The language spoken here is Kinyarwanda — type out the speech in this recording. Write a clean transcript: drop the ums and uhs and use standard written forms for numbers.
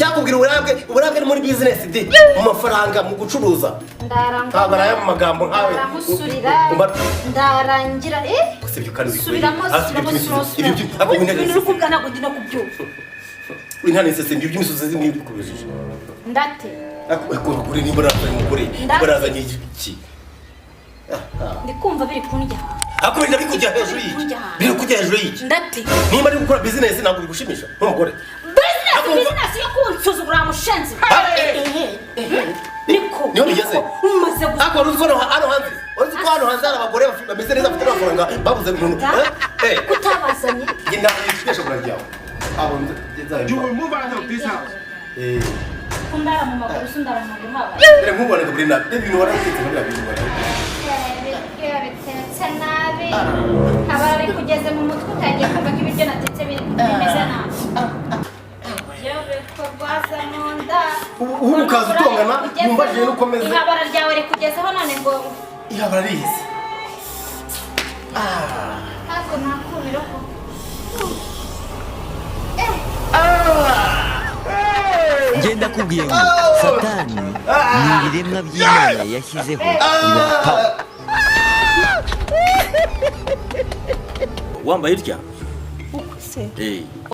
Icyakubwira uburabwe, uburabwe ni muri business di mu mafaranga, mu gucuruza. Ndarangwa. Ntabwo ari ayo magambo nkawe. Ndaramusurira. Ndarangira, eh. Gusa ibyo kandi wikwiye. Subiramo. Ah, si ibyo Subiramo. by'imisozi, Subiramo. ibyo ariko wintare. Ibintu uri kuvuga ntabwo ndi no kubyumva. Wintare isese, ibyo by'imisozi ni ibikubijije. Ndate. Ariko abagore, nimba nazanye umugore, nimba nazanye iki? Ndi kumva biri kundya. Ariko biri kujya hejuru y'iki? Biri kujya hejuru y'iki? Ndate. Nimba ari gukora business, ntabwo bigushimisha nk'umugore? Business? Ariko Business yo kunsuzugura, mushenzi? Niko. Niho bigeze. Umaze gusa. Ariko wari uzi ko hano hanze, wari uzi ko hano hanze hari abagore bameze neza, bafite n'amafaranga, babuze umuntu? Eh? Kutabazanye. Genda ibikoresho ryawe abo. You will move out of this house. Eh. Kundara mu maguru, sundara mu maguru habaye. Dore nk'ubona buri nabi, ibintu warabitetse muri biriya bintu warabitetse. Ibiryo bitetse nabi, habara bikugeze mu mutwe, utangiye kumva ko ibiryo natetse bimeze nabi. Ibyo bikurwaza mu nda. Ubu ukaza utongana, wumvajije n'uko meze. Ihabara ryawe rikugezeho none ngo Ihabara rihize. Ntabwo nakumira ko Ngenda kubwiye ngo Satani ni ibiremwa by'Imana yashyizeho ibapa. Wambaye utya? Uko se? Eh.